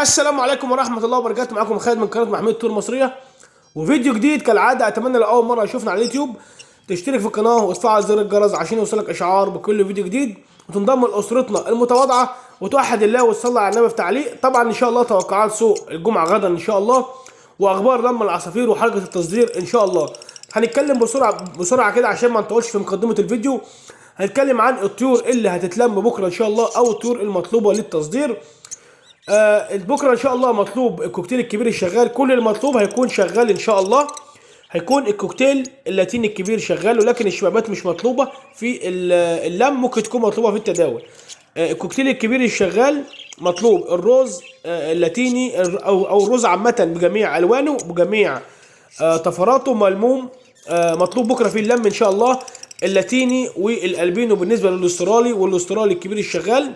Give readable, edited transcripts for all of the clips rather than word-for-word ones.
السلام عليكم ورحمة الله وبركاته. معاكم خالد من قناة محمية الطيور المصرية وفيديو جديد كالعادة. اتمنى لو اول مرة تشوفنا على اليوتيوب تشترك في القناة وتفعل زر الجرس عشان يوصلك اشعار بكل فيديو جديد، وتنضم لاسرتنا المتواضعة وتوحد الله وتصلي على النبي في تعليق. طبعا ان شاء الله توقعات سوق الجمعة غدا ان شاء الله، واخبار لم العصافير وحركه التصدير ان شاء الله. هنتكلم بسرعة بسرعة كده عشان ما نطولش في مقدمه الفيديو. هنتكلم عن الطيور اللي هتتلم بكره ان شاء الله، او الطيور المطلوبة للتصدير. بكره ان شاء الله مطلوب الكوكتيل الكبير الشغال، كل المطلوب هيكون شغال ان شاء الله. هيكون الكوكتيل اللاتيني الكبير شغال، ولكن الشبابات مش مطلوبه في اللم، ممكن تكون مطلوبه في التداول. الكوكتيل الكبير الشغال مطلوب، الروز اللاتيني او الروز عامة بجميع الوانه بجميع طفراته ملموم، مطلوب بكره في اللم ان شاء الله. اللاتيني والالبينو بالنسبة للاسترالي، والاسترالي الكبير الشغال،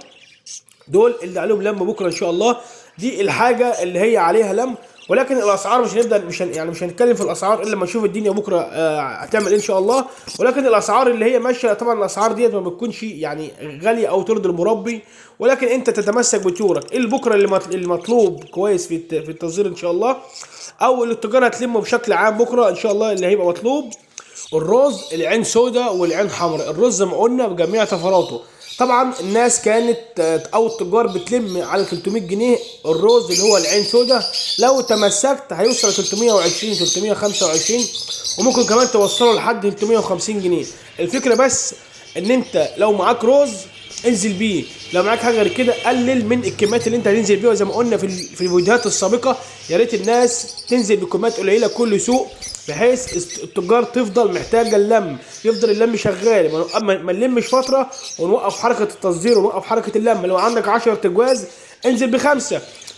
دول اللي عليهم لم بكره ان شاء الله. دي الحاجة اللي هي عليها لم، ولكن الاسعار مش هنبدا، مش هن يعني مش هنتكلم في الاسعار الا لما نشوف الدنيا بكره هتعمل ايه ان شاء الله. ولكن الاسعار اللي هي ماشية، طبعا الاسعار ديت ما بتكونش يعني غالية او ترضي المربي، ولكن انت تتمسك بطيورك. ايه بكره اللي المطلوب كويس في التصدير ان شاء الله، او اللي التجارة هتلمه بشكل عام بكره ان شاء الله؟ اللي هيبقى مطلوب الروز العين سوداء والعين حمراء. الروز زي ما قلنا بجميع طفراته. طبعا الناس كانت او التجار بتلم على 300 جنيه الروز اللي هو العين سوداء، لو تمسكت هيوصل 320 325، وممكن كمان توصله لحد 350 جنيه. الفكرة بس ان انت لو معاك روز انزل بيه، لو معاك حاجة غير كده قلل من الكميات اللي انت هتنزل بيها. زي ما قلنا في الفيديوهات السابقة، يا ريت الناس تنزل بكميات قليله كل سوق، بحيث التجار تفضل محتاجه اللم، يفضل اللم شغال، ما نلمش فترة ونوقف حركة التصدير ونوقف حركة اللم. لو عندك 10 تجواز انزل ب5،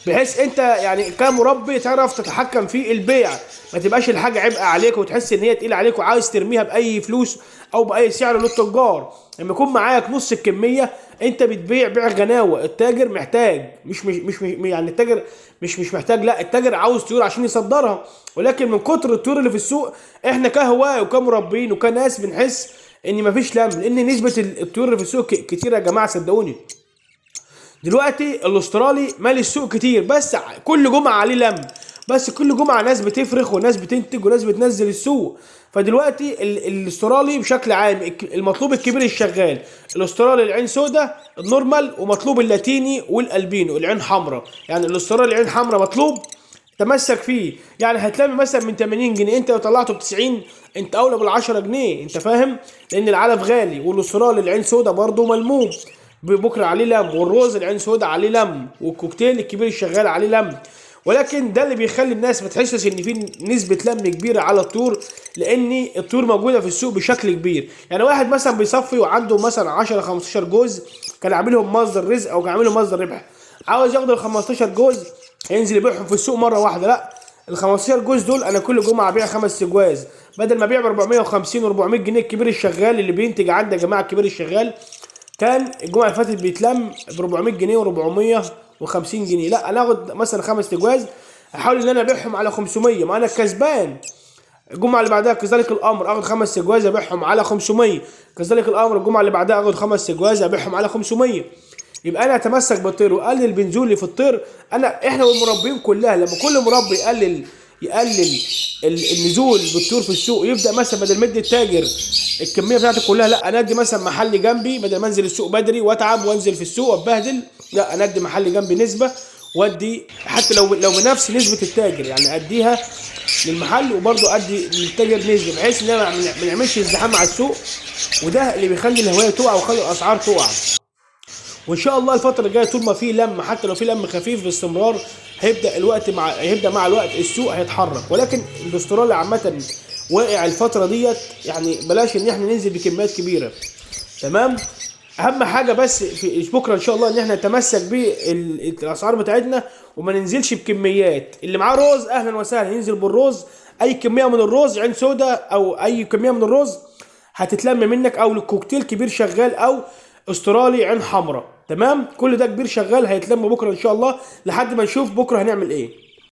بحيث انت يعني كمربي تعرف تتحكم في البيع، ما تبقاش الحاجة عبء عليك وتحس ان هي تقيلة عليك وعاوز ترميها باي فلوس او باي سعر للتجار. لما يكون معاك نص الكمية انت بتبيع بيع غناوه. التاجر محتاج، مش مش مش يعني التاجر مش محتاج، لا التاجر عاوز طيور عشان يصدرها، ولكن من كتر الطيور اللي في السوق احنا كهواء وكمربين وكناس بنحس ان مفيش لم، لان نسبه الطيور اللي في السوق كتيرة يا جماعة صدقوني. دلوقتي الاسترالي مالي السوق كتير، بس كل جمعه عليه لم، بس كل جمعه ناس بتفرخ وناس بتنتج وناس بتنزل السوق. فدلوقتي الاسترالي بشكل عام المطلوب الكبير الشغال، الاسترالي العين سوداء ال normal، ومطلوب اللاتيني والالبينو العين حمراء. يعني الاسترالي العين حمراء مطلوب تمسك فيه، يعني هتلاقي مثلا من 80 جنيه، انت لو طلعته ب 90 انت اولى بال 10 جنيه، انت فاهم؟ لان العلف غالي. والاسترالي العين سوداء برضه ملموم بكره عليه لم، والروز العين سوداء عليه لم، والكوكتيل الكبير الشغال عليه لم. ولكن ده اللي بيخلي الناس ما تحسش ان في نسبه لم كبيرة على الطيور، لان الطيور موجودة في السوق بشكل كبير. يعني واحد مثلا بيصفي وعنده مثلا 10 15 جوز، كان عاملهم مصدر رزق او كان عاملهم مصدر ربح، عاوز ياخد ال 15 جوز هينزل يبيعهم في السوق مرة واحدة. لا، ال 15 جوز دول انا كل جمعه ابيع 5 جواز، بدل ما ابيع ب 450 و400 جنيه. الكبير الشغال اللي بينتج عندي يا جماعة، الكبير الشغال كان الجمعة اللي فاتت بيتلم ب 400 جنيه و450 جنيه، لا انا اخد مثلا 5 تجواز احاول ان انا ابيعهم على 500، ما انا كسبان. الجمعة اللي بعدها كذلك الامر، اخد 5 تجواز ابيعهم على 500، كذلك الامر الجمعة اللي بعدها اخد 5 تجواز ابيعهم على 500. يبقى انا اتمسك بالطير واقلل بنزولي في الطير. احنا والمربيين كلها لما كل مربي يقلل النزول بالطيور في السوق، يبدا مثلا بدل ما ادي التاجر الكمية بتاعته كلها، لا انا ادي مثلا محل جنبي، بدل ما انزل السوق بدري واتعب وانزل في السوق واتبهدل، لا انا ادي محل جنبي نسبه، وادي حتى لو بنفس نسبه التاجر، يعني اديها للمحل وبرضه ادي للتاجر نسبه، بحيث ان انا ما نعملش ازدحام على السوق، وده اللي بيخلي الهواية تقع ويخلي الاسعار تقع. وان شاء الله الفترة الجاية طول ما في لم، حتى لو في لم خفيف باستمرار، هيبدا مع الوقت السوق هيتحرك. ولكن الاسترالي عامة واقع الفترة ديت، يعني بلاش ان احنا ننزل بكميات كبيرة. تمام؟ اهم حاجة بس في بكره ان شاء الله ان احنا نتمسك بالاسعار بتاعتنا وما ننزلش بكميات. اللي معاه روز اهلا وسهلا ينزل بالروز، اي كمية من الروز عين سوداء او اي كمية من الروز هتتلم منك، او الكوكتيل كبير شغال او استرالي عين حمراء. تمام؟ كل ده كبير شغال هيتلم بكره ان شاء الله، لحد ما نشوف بكره هنعمل ايه.